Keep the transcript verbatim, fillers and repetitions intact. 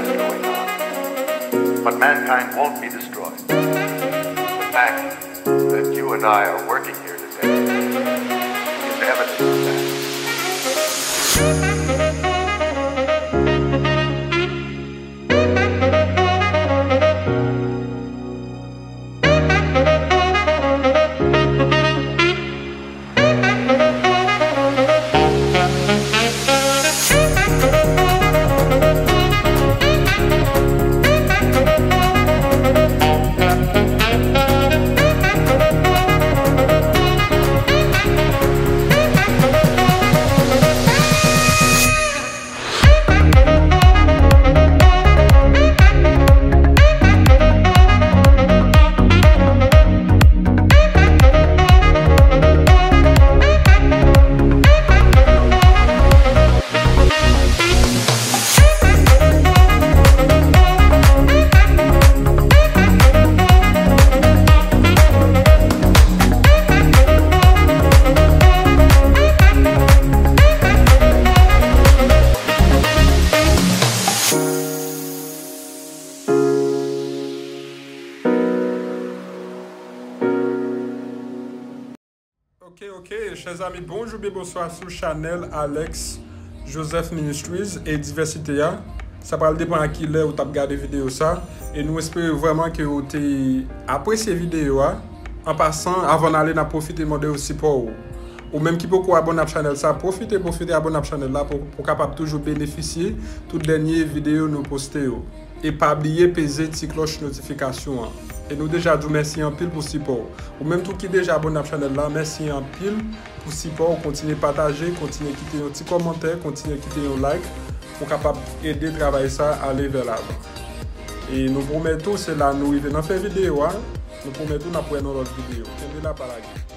is going on. But mankind won't be destroyed. The fact that you and I are working here today is evidence of that. Ok, ok, chè zanmi, bonjou, byen bonswa sou chanèl Alex Joseph Ministries e Divèsite a. Sa pral depann a ki lè ou t ap gade videyo sa, e nou espere vrèman ke ou te apresye videyo a. An pasan, avan n ale, n ap pwofite mande w sipò w. Ou menm ki poko abòne ak chanèl sa, pwofite, pwofite abòne ak chanèl la pou, pou w kapab toujou benefisye tout dènye videyo nou poste yo. E pa bliye peze ti klòch notifikasyon an. E nou deja di w mèsi anpil pou sipò w. Ou menm tou ki deja abòne ak chanèl la, mèsi anpil pou sipò w. Kontinye pataje, kontinye kite yon ti kòmantè, kontinye kite yon like pou kapab ede travay sa ale vè lavan. E nou pwomèt ou, se la nou rive nan fen videyo a. Nou pwomèt ou, n ap wè nan lòt videyo. Kenbe la, pa lage.